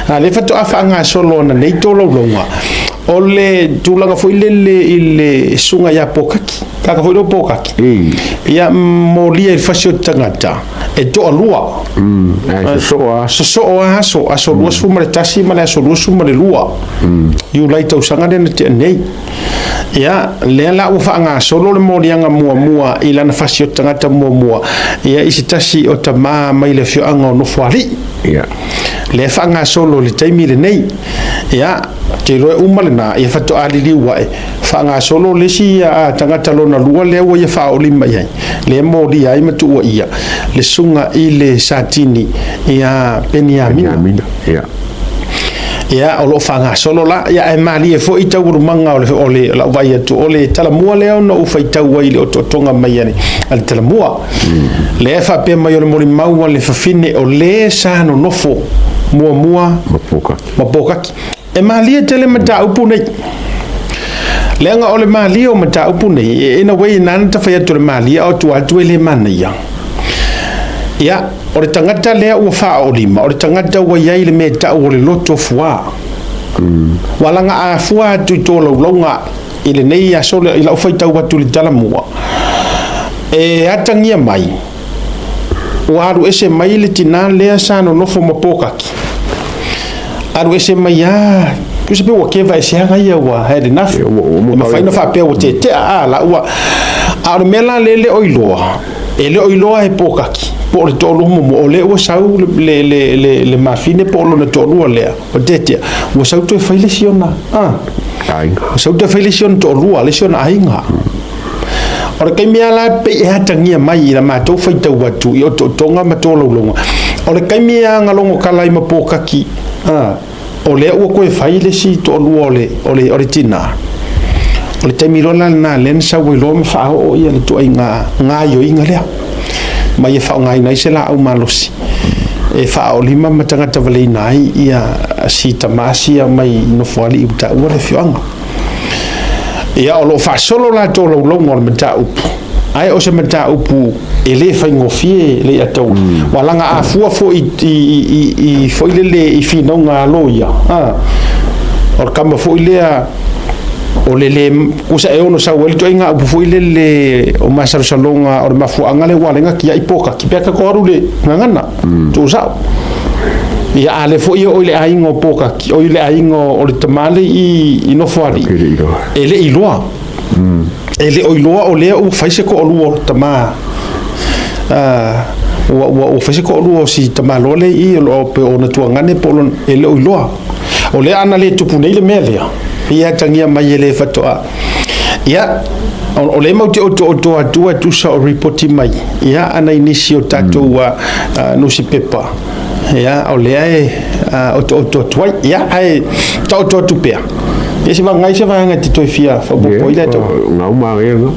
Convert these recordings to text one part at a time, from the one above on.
A lea faatoa faagasolo ana nei tolaulauga o le tulaga foi lele i le susuga ia Pokaki, tagata foi lea o Pokaki. Ia molia i le fasi o le tagata e toalua. Ae sosoo lava. Sosoo lava aso, aso 21 ma le aso 22 Iulai tausaga lea na tea nei. Ia, lea la ua faagasolo le moliaga muamua i lana fasi o tagata muamua, ia i se tasi o tama mai le afioaga o Nofoalii. Lea e faagasolo i le taimi lenei. Ia, ou te iloa e uma lena, ia faatoa liliu ae faagasolo le isi tagata lona lua lea ua ia faaolima i ai, lea e molia ai ma tuuaia le susuga i le Satini ia Peniamina. Peniamina, ia. Ia, o lo o faagasolo la, ia, ae malie foi taualumaga o le, o le, lau vaai atu, o le talamua lea ona ou faitau ai i le otootoga mai a le, a le talamua. Lea e faapea mai o le molimau a le fafine o le sa nonofo muamua Ma Pokaki. ma Pokaki. E malie tele mataupu nei. Leaga o le malie o mataupu nei, in a way, nana ta fai atu o le malie, a o tua atu e le manaia. Ia, o le tagata lea ua faaolima, o le tagata ua i ai le mea e tau o le loto fuā. Ua laga a fua atu i tolaulauga i lenei aso i lau faitau atu i le talamua, e atagia mai, ua alu ese mai le tinā lea sa nonofo ma Pokaki. Alu ese mai lava, tusa pe ua keva eseaga ia ua had enough. Ia, ua E mafai ona faapea ua tetea a la ua. A o le mea la lea e le o iloa, e le o iloa e Pokaki po o le toalua muamua, o lea ua sau le mafine po o lona toalua lea o tetea, ua sau toe fai le isi ona, a. Aiga. Ua sau toe fai le isi ona toalua, le isi ona aiga. O le taimi lava la pei e atagia mai i la matou faitau atu i otootoga ma tolaulauga, o le taimi lava na logokala ai ma Pokaki, a, o lea ua toe fai le isi toalua o le, o le, o le tinā. O le taimi loa la lena lea na sau ai loa ma faaoo ia le ituaiga gaoioiga lea, ma ia faaaogaina ai se laau malosi e faaolima ma tagata valeina ai ia si tama sia mai Nofoalii ua taua le afioaga. Ia, o lo o faasolo la tolaulauga o le mataupu, ae o se mataupu e le faigofie le atau. Ua laga afua foi i foi lele i finauga a loia. O le kama foi lea o le le kusa e ono sau ai le ituaiga upu foi lele o masalosaloga o le mafuaaga lea ua ala ai ona tiai Pokaki pe a tatou alu i le gagana, tuusao. Ia, a lea foi e oo i le aiga o Pokaki, o i le aiga o le tama lea i Nofoalii, e le i iloa. E le o iloa o lea ua fai se toalua o le tama, ua fai se toalua o si tamaloa lea i i, pe o ona tuagane po o lona, e le o iloa. O lea ana le tupu nei le mea lea, pei e atagia mai e le faatoa. Ia, o lea matou te otooto atua e tusa o ripoti mai, ia, ana i nisi o tatou nusipepa, ia, o lea e otooto atu ai. Ia, ae taoto atu pea. Ia, se vagai se vaega e te toe fia faaopoopo ai le atau. Ngau manaia lena.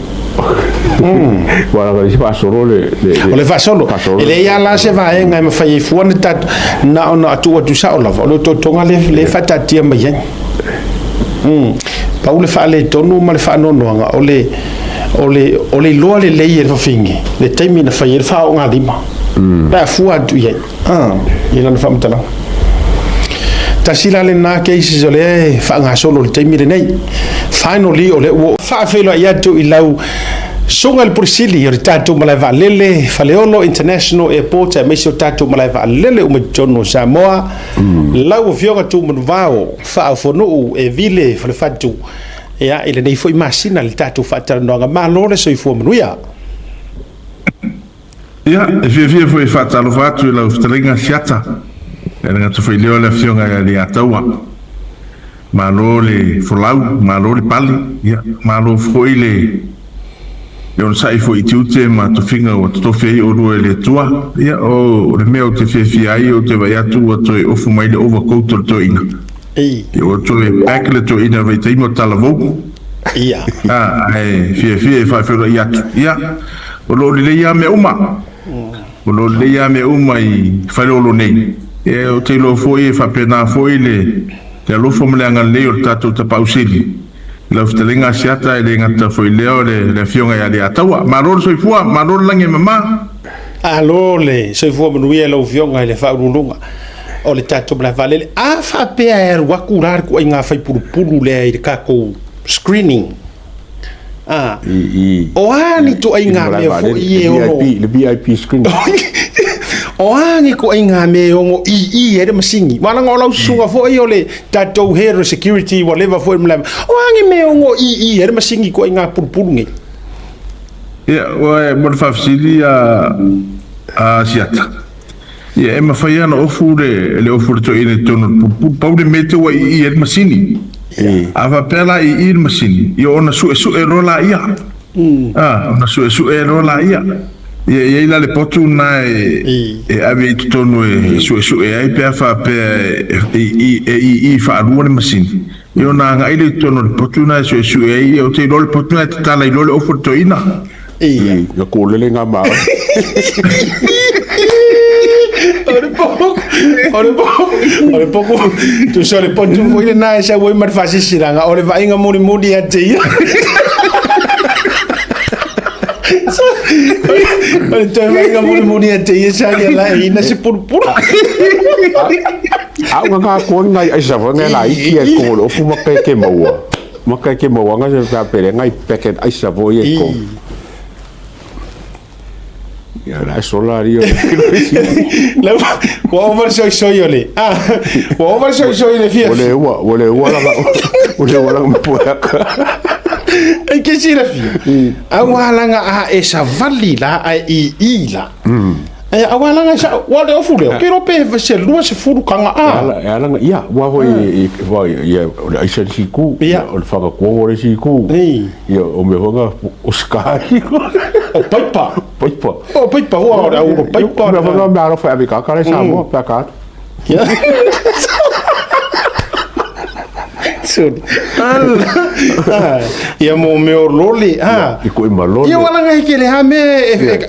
Ua lava le isi faasolo le O le faasolo. E leai lava la se vaega e mafai ai fua ona tatou, na ona tuu atu sao lava, o le otootoga lea e faataatia mai ai. Pau le faaletonu ma le faanoanoaga, o le, o le, o le iloa lelei e le fafine le taimi na fai ai le faaoogalima, pe a fua atu i ai i lana faamatalaga. Tasi la lena cases o lea e faagasolo i le taimi lenei. Finally, o lea ua faafeiloai atu i lau Susuga i le Pule Sili o le tatou malae vaalele Faleolo International Airport aemaise o tatou malae vaalele uma i totonu o Samoa, lau Afioga Tuumanuvao Faaofonuu e Vile Falefatu, ia, i lenei foi masina i le tatou faatalanoaga. Malo le soifua manuia. Ia, e fiafia foi e faatalofa atu i lau fetalaiga Siata, e le gata foi lea o le Afioga ia Leiataua. Malo le folau, malo le pale, ia, malo foi le le onosai foi i tiute ma tofiga ua totofi ai oulua e le Atua. Ia, o le mea ou te fiafia ai, ou te vaai atu ua toe ofu mai le overcoat o le toeaina. Ia, ua toe pack le toeaina i le vaitaimi o talavou. Ia. Ae fiafia e faafeiloai atu. Ia, o lo o lelei lava mea uma. O lo o lelei lava mea uma i Faleolo nei. Ia, ou te iloa foi e faapena foi le alofa ma le agalelei o le tatou Tapaau Sili i lau fetalaiga Asiata, e le gata foi i lea o le Afioga ia Leiataua. Malo le soifua, malo le lagi e mama. Malo le soifua manuia i lau Afioga i le Faauluuluga. O le tatou malae vaalele. A faapea e alu atu la le ituaiga faipulupulu lea i le tatou screening, a, o a ni ituaiga mea foi e ono Le VIP screen. O a ni ituaiga mea e ono ii ai le masini? Aua leaga o lau susuga foi o le tatou head of security ua leva foi i le malae. O a ni mea e ono ii ai le masini i ituaiga pulupulu nei? Ia, ua mo le faafesili a Asiata. Ia, e mafai lava ona ofu le ofu o le toeaina i totonu o le pulupulu. Pau le mea te ua ii ai le masini. A faapea la ii le masini, ia ona suesue loa laia. A, ona suesue loa laia. Ia, e i ai la le potu lena e ave i totonu e suesue ai pe a faapea e ii faalua le masini. Ia ona agai lea i totonu o le potu lena e suesue ai. Ia, ou te iloa o le potu lena e tatala ai loa le ofu o le toeaina. Ia. Na kōlele ngā māra. O le poku, o le poku, o le poku, tusa o le potu foi lena e sau ai ma le faasisilaga, o le vaaiga mulimuli ia te ia. O le toe vaaiga mulimuli ia te ia sa ia la e ina se pulupulu. A unga ngā koa ngai ai sa ngai la iki e ko le ofu ma ke ke maua. Ma ke ke maua nga se ka pere ngai packet ai sa voi e ko. Ia la sola rio. La ua ova le soisoi o le. Ah, ua ova le soisoi le fia. Ua le ua, ua le ua la ua le ua la ma E ke silafia. Aua langa a e savali la a i i la. E aua langa sa ua le ofu leo. Ke rope se 20 kanga a. E ala nga ia ua hoi i wa ia o le aisa le siku. O le whakakuongo le siku. Ia o me honga o sky. O paipa. Paipa. O paipa ua o le au paipa. Me honga me alofa ave ka kare sa mo pa ka. Sorry. Ia mo me o loli. Ha. I ko ima loli. Ia wala ngai ke le ha me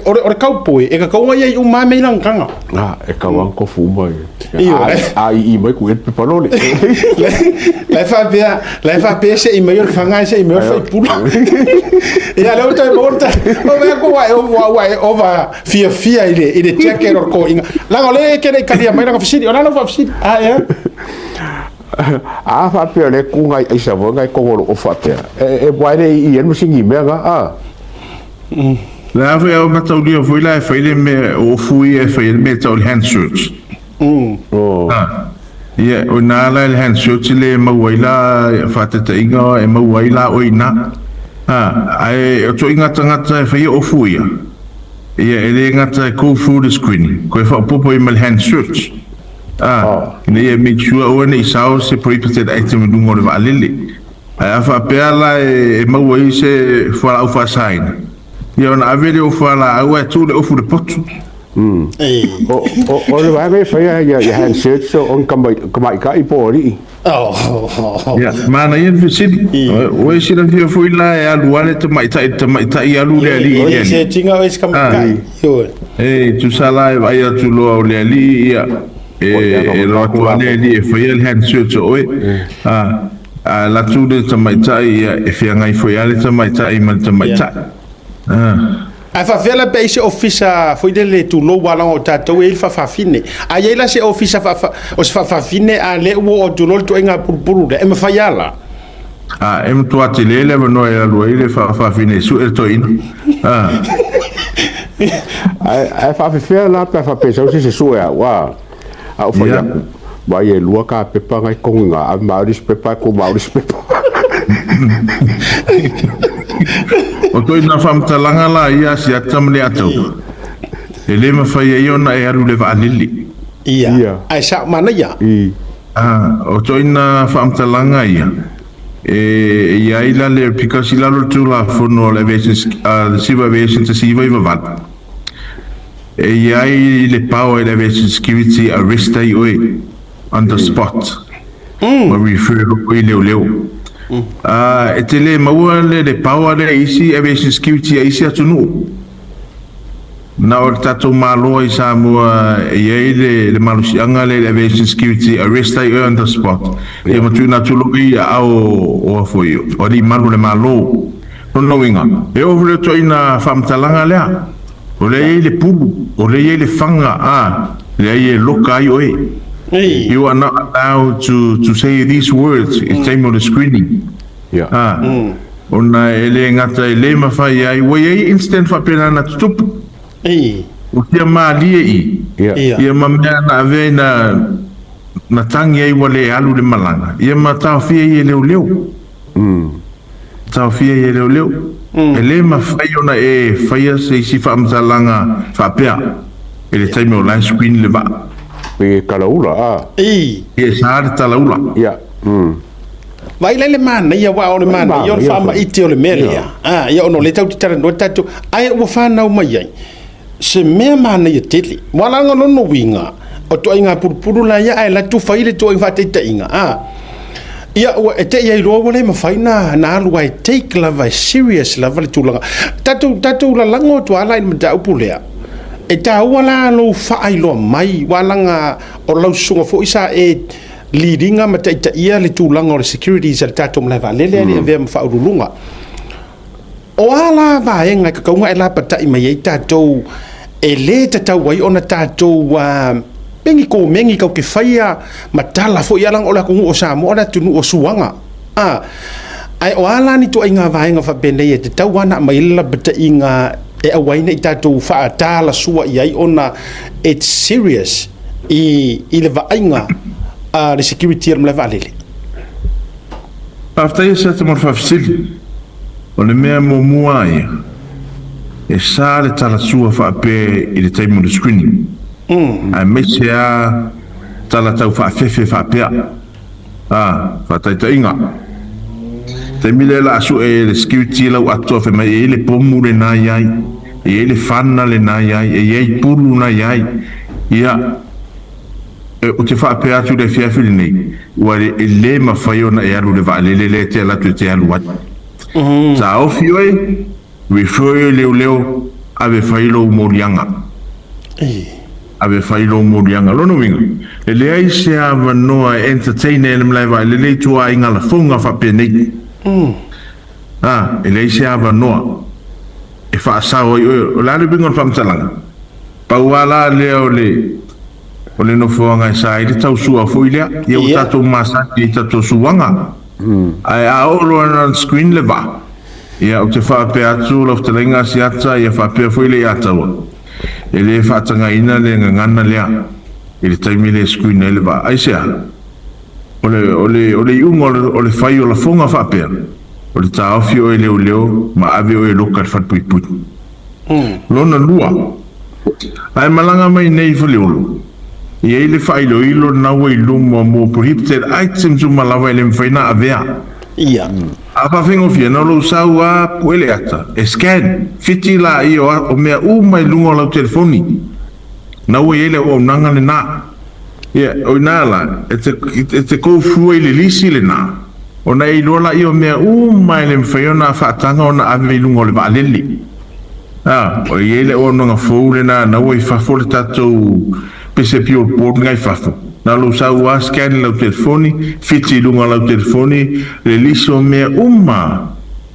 o le kaupoe e ka kaunga ia i uma me ilang kanga. Ah, e ka wang ko fuma i. A i i mai ku e pepa loli. La fa pea, la fa pea se i mai o le whangai se i mai o le whaipula. Ia le o tai mo ta. O me ko wa o wa wa o va fia fia i le jacket o ko inga. Langa o le ke le kalia mai langa fisili. O lana fa fisili. Ah ia. A faapea le ku ngai ai sa ngai kongolo o faapea. E waere i i ma singi mea nga a. Le a foi au mataulia foi la e fai le mea o fui e fai le mea tau le hand search. Oh. Ah. Ia, o nā la le hand search le mau ai la whātatainga e mau ai la o ina. Ah, ai o to inga tangata e whai o fuia. Ia, e le ngata e go through the screening. Ko e whaopopo i ma le hand search. Ah, ina ia make sure o ane i sao se prohibited item i lunga o le vaalele. Ae a faapea la e maua ai se fualaau faasaina, ia ona ave lea o fualaau ae tuu le ofu i le potu. O le vaega e faia ia hand search o ni tamaitai po o alii. Ia, manaia le fesili. Ua e silafia foi la e alu lava le tamaitai i le tamaitai, alu le alii i le alii. Se tinga o e se tamaitai. E tusa la e vaai atu loa o le alii, ia, e loa atu lava le alii e faia le hand search o oe. A alu atu le tamaitai, ia, e feagai foi lava le tamaitai ma le tamaitai. Ae faafefea la pe ai se ofisa foi lele tulou aua leaga o tatou e i ai le faafafine. A i ai la se ofisa faafa, o se faafafine a lea ua oo atu loa le ituaiga pulupulu lea, e mafai lava la? A e matua tele le avanoa e alu ai le faafafine e sue le toeaina. Ae faafefea la pe a faapea sau se se sue au a a ou fai atu mai e lua ka pepa ngai kongi nga ave ma au le isi pepa ae ku ma au le isi pepa. O toina faamatalaga la ia a Siata ma Leatau, e le mafai ai ona e alu i le vaalele. Ia, ae sao manaia. O toina faamatalaga ia, e i ai la le, because i lalo o le Tulafono o le Aviation, le Civil Aviation 1998, e i ai le power i le Aviation Security e arrest ai oe on the spot, ma refer oe i leoleo. E te le maua le power lea i isi Aviation Security a isi atunuu. Na o le tatou Malo ai Samoa e i ai le malosiaga lea i le Aviation Security, arrest ai oe on the spot, ia ma tuuina atu loa i aao o a foi o alii malu o le Malo. Lona uiga, e oo foi le ituaiga faamatalaga lea, o lea e i ai le pulu, o lea e i ai le faga, a, leai e loka ai oe. You are not allowed to to say these words i le taimi o le screening. Ā, ona e le gata e le mawhai ai, ua i ai incident faapena na tutupu. Ua fia malie i, ia ma mea na avea ai na, na tangi ai ua le alu le malaga, ia ma taofia ai e leoleo. Taofia ai e leoleo. E le mawhai ona e whaia se isi whaamatalaga faapea i le taimi o la e screen le vaa. Pei e talaula, a. Ia, sa le talaula. Ia. Vaai la i le manaia, aua o le manaia o le faamaite o le mea lea. A, ia ona o lea tatou te talanoa tatou, ae ua fanau mai ai se mea manaia tele. Ua ala ona lona uiga, o ituaiga pulupulu la ia, ae alu atu fai le ituaiga faataitaiga. A, ia ua e te i ai loa ua le mafai ona na alu ae take lava e serious lava le tulaga. Tatou, tatou lalago atu lava la i le mataupu lea. E taua la lou faailoa mai, ua alaga o lau susuga foi sa e liliga ma taitaia le tulaga o le securities a le tatou malae vaalele a le avea ma faauluuluga. O a la vaega e tatau ona e lapatai mai ai tatou e le tatau ai ona tatou pei ni komeni tatou te faia ma tala foi ia leaga o le atunuu o Samoa o le atunuu o suaga. A, ae o a la ni ituaiga vaega faapenei e tatau lava ona aumai ai le lapataiga e aua ai ne i tatou faatalasua i ai ona it's serious i, i le vaaiga a le security o le malae vaalele. Faafetai Asiata mo le faafesili. O le mea muamua lava ia, e sa le talasua faapea i le taimi o le screening, aemaise lava tala tau faafefe faapea. A, faataitaiga, taimi lea la a sue e le security lau atoa fai mai e i ai le pomu lena i ai, e i ai le fana lena i ai, e i ai pulu na i ai. Ia, ou te faapea atu i le afiafi lenei, ua e le mafai ona e alu i le vaalele lea e te alu atu e te alu ai. Taofi oe, Refer i leoleo, ave fai lou moliaga. Ave fai lou moliaga. Lona uiga, e leai se avanoa e entertain ai le malae vaalele i ituaiga lafoga faapenei. A, e leai se avanoa e faasao ai oe. O le a le uiga o le faamatalaga? Pau lava la lea o le o le nofoaga e sa ai le tausua foi lea. Ia ua tatou masani i tatou suaga. Ae a oo loa ina screen le vaa, ia ou te faapea atu lau fetalaiga Asiata, ia faapea foi le Iataua, e le faatagaina le gagana lea i le taimi lea e screen ai le vaa. Aisea? O le, o le, o le iuga o le, o le fai o lafoga faapea, o le taofi oe leoleo ma ave oe e loka i le falepuipui. Lona lua, a e malaga mai nei i Faleolo, e i ai le faailoilo lena ua i luma mo prohibited items uma lava e le mafai ona avea. Ia. A faafaigofie, na o lou sau a pue le ata, e scan, fiti laia o mea uma i luga o lau telefoni. Na ua i ai le auaunaga lena. Ia, o ina la, e te, e te go through ai le lisi lena, ona e iloa laia o mea uma e le mafai ona faataga ona ave i luga o le vaalele. A, o i ai le auaunaga fou lena na ua i fafo le tatou pese fuel board lena i fafo. Na o lou sau lava scan i lau telefoni, fiti i luga o lau telefoni le lisi o mea uma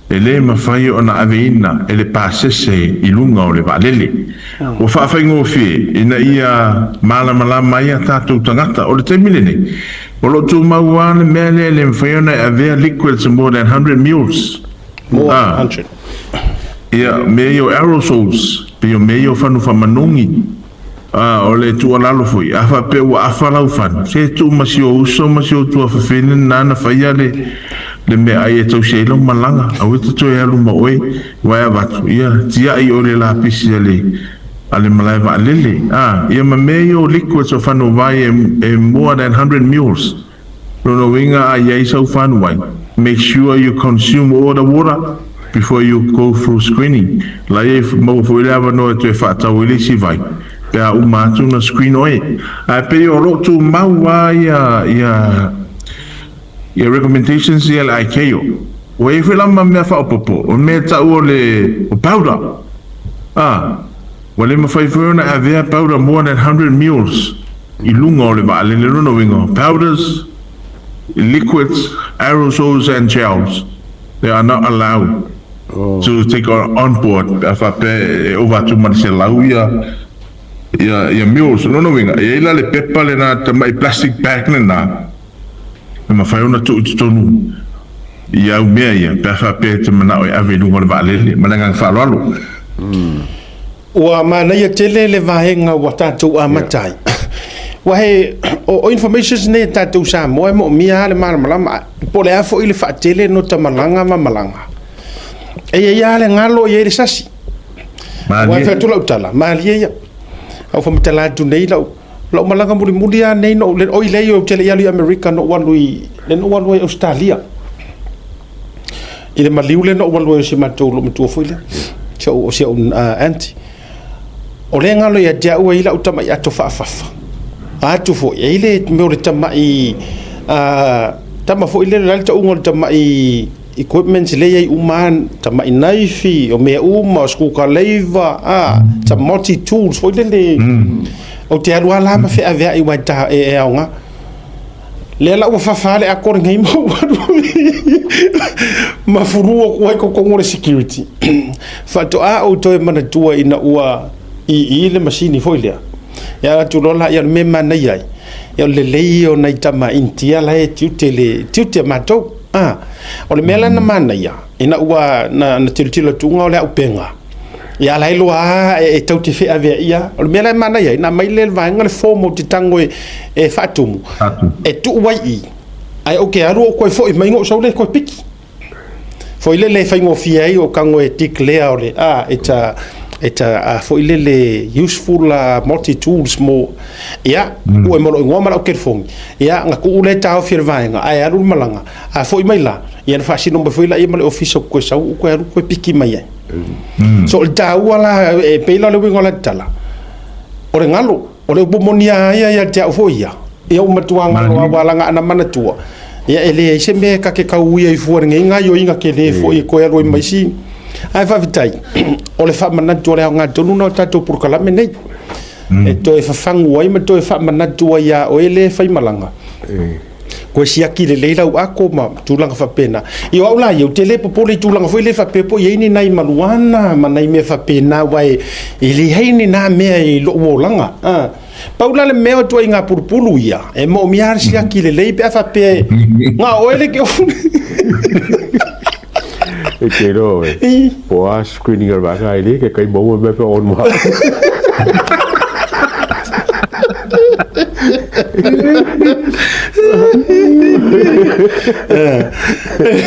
E le mafai ona aveina e le pasese i luga o le vaalele. Ua faafaigofie ina ia malamalama ai a tatou tagata. O le taimi lenei, o lo o tumau lava le mea lea e le mafai ona e avea liquids more than 100 mils. More than 100. Ia, mea ia o aerosols, pei o mea ia o fanu faamanogi. A, o le tuualalo foi, a faapea ua afa lau fanu, se tuu ma si ou uso ma si ou tuafafine lena na faia le, le meaai e tausi ai lau malaga, aua e te toe alu ma oe, aua e avatu, ia, tiai oe i le lapisi a le, a le malae vaalele. A, ia ma mea ia o liquids o fanuvai e, e more than 100 mils. Lona uiga a i ai sau fanuai, make sure you consume all the water before you go through screening. Laia e maua foi le avanoa e toe faatau ai le isi vai pe a uma atu ona screen oe. Ae pei o lo o tumau lava ia ia ia recommendations ia a le ICAO. Ua i ai foi la ma mea faaopoopo, o le mea e tau o le o powder. A, ua le mafai foi ona e avea powder more than 100 mils. I luga o le vaalele lona uiga, powders, liquids, aerosols and gels, they are not allowed to take on board pe a faapea e ova atu ma le 100 ia Ia, ia mules. O lona uiga, e i ai la le pepa lena, tamai plastic bag lena, e mafai ona tuu i totonu i au mea ia, pe a faapea e te manao e ave i luga o le vaalele. Ma le agaga faaaloalo. Ua manaia tele le vaega ua tatou amata ai. Ua he, o informations nei a tatou Samoa e moomia lava le malamalama, po o le a foi le faatele no ta malaga ma malaga. E i ai lava le galo, e i ai le sasi. Aua e fai atu lau tala, malie ia. A ua faamatala atu nei lau, lau malaga mulimuli lava nei, na ou, oi leai ou te le i alu i Amerika, na ou alu i, lea na ou alu ai i Ausetalia. I le maliu lea na ou alu ai o si matou loomatua foi lea, si au, si au aunty. O lea e galo ia te au e i ai lau tamai ato faafafa. A atu foi, e i ai le mea o le tamai, tama foi lele, o le a le tauga o le tamai equipments lea e i ai uma lava, tamai naifi, o mea uma, o screwdriver, a, some multi tools foi lele. Ou te alu lava la ma feaveai aua e ta, e, e aoga. Lea la ua fafa le ato lenei ma ou alu ma fulu atu ai totonu o le security. Faatoa ou toe manatua ina ua ii le masini foi lea. Ia alu atu loa la, ia o le mea e manaia ai, ia o le lelei ia o nai tama Initia la e tiute le tiute a matou. A, o le mea la na manaia, ina ua na, na tilotilo atu o le auupega, ia la e iloa lava e, e tau te feaveaia. O le mea la e manaia ai, na aumai lea e le vaega le form ou te tago e, e faatumu, e tuu ai i i, ae ou te alu ou toe foi mai ona ou sau lea e toe piki. Foi lele e faigofie ai o tago e declare o le, a, it's a, it's a, a foi lele useful multi tools mo, ia, tuu ai ma lou igoa ma lau telefoni. Ia, na tuu lea e taofi e le vaega, ae alu le malaga, a foi mai la, ia na faasino mai foi laia ma le ofisa ou toe sau ou toe alu toe piki mai ai. So o le taua la, e pei la o le uiga o la tala, o le galo, o le upu moni a ia ia te au foi ia, ia ua matua galo lava laga ana manatua, ia e leai se mea e ta te tau ui ai fua i lenei gaoioiga tele foi e toe alu ai ma isi. Ae faafetai, o le faamanatu o le aoga tonu lena o tatou polokalame nei. E toe fafagu ai ma toe faamanatu ai ia oe le faimalaga. Toe siaki lelei lau ako ma tulaga faapena. Ia o au la ia, ou te le popole i tulaga foi lea faapea po o i ai ni nai maluana ma nai mea faapena aua e leai ni na mea i lou olaga. Pau la le mea o ituaiga pulupulu ia, e moomia lava le siaki lelei pe a faapea na o oe le keofu. E te iloa oe, po o a screening a le vaega e le ke kai maua mea pe on ma.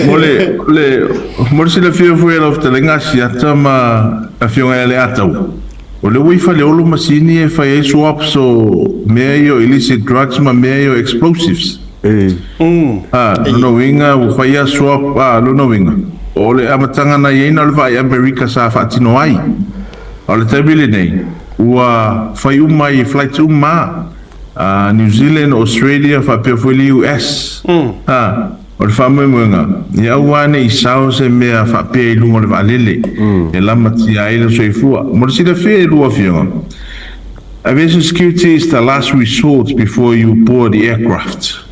Mo le, le, mo le silafia foi e lau fetalaiga Asiata ma Afioga ia Leataua, o lea ua i Faleolo masini e fai ai swaps o mea ia o illicit drugs ma mea ia o explosives. A, lona uiga ua fai a swap, a, lona uiga, o le amataga na i ai na o le vaai Amerika sa faatino ai. A o le taimi lenei, ua fai uma ai i flights uma a, New Zealand, Australia faapea foi le US. A, o le faamoemoega, ia aua ne i sao se mea faapea i luga o le vaalele e lamatia ai le soifua. Mo le silafia e lua afioga, Aviation security is the last resort before you board the aircraft.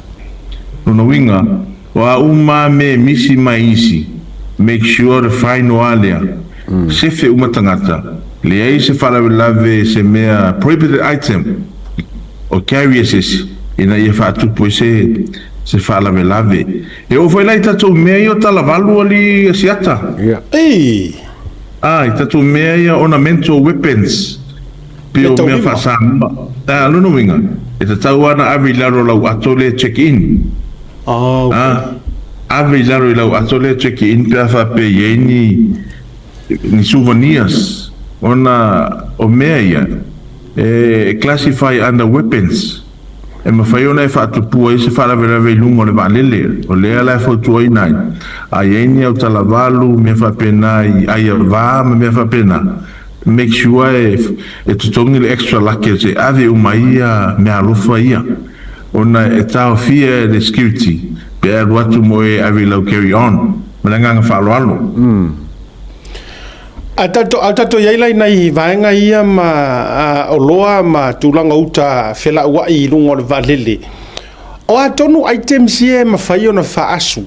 Lona uiga, o a uma a mea e misi mai isi, make sure le final a lea, sefe uma tagata, leai se faalavelave se mea prohibited item o carry e sesi ina ia faatupu ai se se faalavelave. E oo foi la i tatou mea ia o talavalu alii Asiata. Ei! A, i tatou mea ia ornamental weapons. Pei o mea faa-Samoa. A, lona uiga, e tatau lava ona ave i lalo o lau ato lea check in. A, ave i lalo i lau ato lea check in pe a faapea e i ai ni, ni souvenirs, ona o mea ia, e classify under weapons. E mafai ona e faatupua ai se faalavelave i luga o le vaalele, o lea la e fautuaina ai, a i ai ni autalavalu, mea faapena i aiava ma mea faapena, make sure e totogi le extra luggage e ave uma ai ia meaalofa ia, ona e taofia e le security pe alu atu mo e ave i lau carry on. Ma le agaga faaaloalo. A tatou, a tatou i ai la i nai vaega ia ma a, oloa ma tulaga uta felauai i luga o le vaalele, o a tonu items ia e mafai ona faaasu?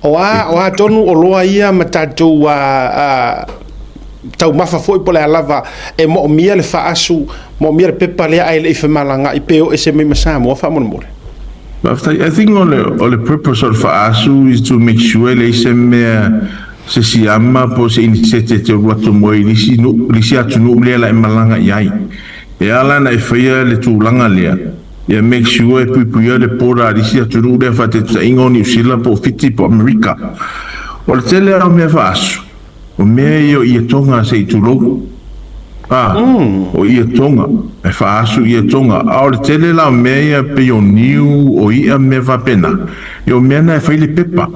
O a, o a tonu oloa ia ma tatou a, a, taumafa foi po o le a lava e moomia le faaasu, moomia le pepa lea ae le i femalagaai pe o ese mai ma Samoa faamolemole. Faafetai. I think o le, o le purpose o le faaasu is to make sure e leai se mea, se siama po o se inisete e te alu atu moe i le isi nuu, le isi atunuu lea la e malaga i ai. E ala ona e faia le tulaga lea, ia make sure e puipuia le border a le isi atunuu lea faataitaiga o Niu Sila po o Fiti po o Amerika. O le tele lava o mea faaasu, o mea ia o ietoga se i tulou. A, o ietoga, e faaasu ietoga. A o le tele la o mea ia pei o niu, o i'a ma mea faapena, ia o mea na e fai le pepa.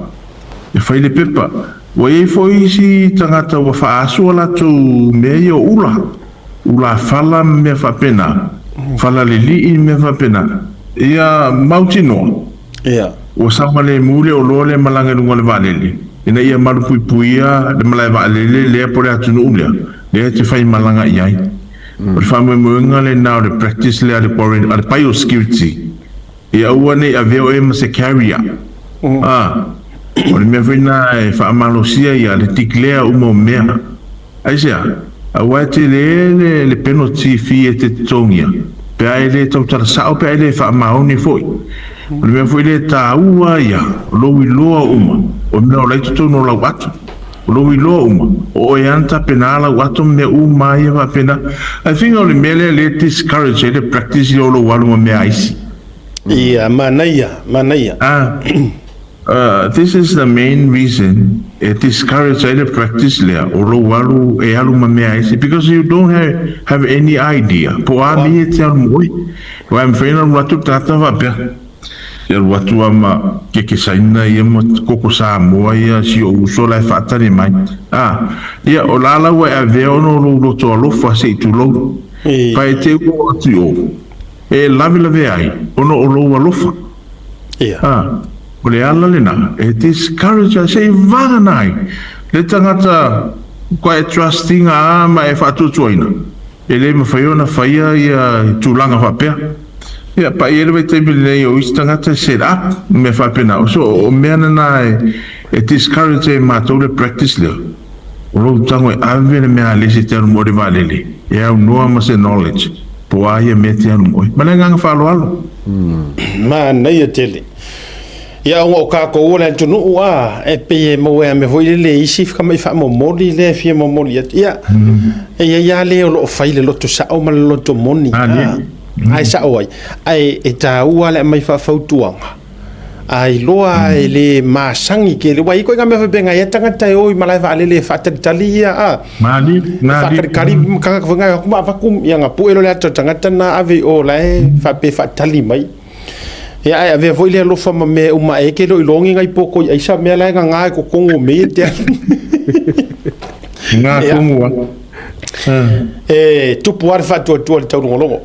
E fai le pepa. Ua i ai foi isi tagata ua faaasu a latou mea ia o ula. Ulafala ma mea faapena, fala lelii ma mea faapena, ia mautinoa ua saogalemu le oloa lea malaga i luga o le vaalele, ina ia malupuipuia le malae vaalele lea po o le atunuu lea, lea e te faimalaga i ai. O le faamoemoega lena o le practice lea a le a le biosecurity, ia aua ne i avea oe ma se carrier. A, o le mea foi lena e faamalosia ia le declare uma o mea. Aisea? Aua e tele le le penalty fee e te totogia pe a e le tautala sao pe a e le faamaoni foi. O le mea foi lea e taua ia o lou iloa uma o mea o la i totonu o lau ato. O lou iloa uma o oe a na tapena lau ato ma mea uma ia faapena. I think o le mea lea lea e discourage ai le practice ia o lou alu ma mea a isi. Ia, manaia, manaia. A. This is the main reason e discourage ai le practice lea o lou alu e alu ma mea ese because you don't have, have any idea po o a mea e te alu mo oe. Aua e mafai ona alu atu le tagata faapea, e alu atu lava ma keke Saina ia ma koko Samoa ia si ou uso la e faatali mai. A, ia o la la ua e avea ona o lou loto alofa se i tulou. Pa e te ua oo atu i o, e lavelave ai ona o lou alofa. Ia. A, o le ala lena e discourage ai, se i vagana ai le tagata kua e trust ina a ma e faatuatuaina, e le mafai ona faia ia tulaga faapea. Ia, paia i le vaitaimi lenei o isi tagata e set up mea faapena. So, o mea nana e discourage ai e matou le practice lea, o lou tago e ave le mea a le isi e te alu mo le vaalele, e aunoa ma se knowledge po o a ia mea e te alu mo ai. Ma le agaga faaaloalo. Manaia tele. Ia ona o tatou o le atunuu a, e pei e maua ai mea foi lele isi tamai faamomoli lea e fia momoli atu. Ia, e i ai lava le o lo o fai le loto sao ma le loto moni. Ae sao ai. Ae e taua le aumai faafautuaga. A iloa e le masani tele, aua e i ai ituaiga mea faapena, e i ai tagata e o i malae vaalele e faatalitali ia, a. Malie, malie. Faatalitali tagata foi na e o atu ma avatu, ia ona pue loa le ata o le tagata lena ave i o la e faapea e faatali mai. Ia ae avea foi le alofa ma mea uma e te le o iloa ni nai poto i aisa mea la e gaga i totonu o mea ia te alu. Nga Ia. tonu a. E tupu lava le faatuatua i le taulogologo.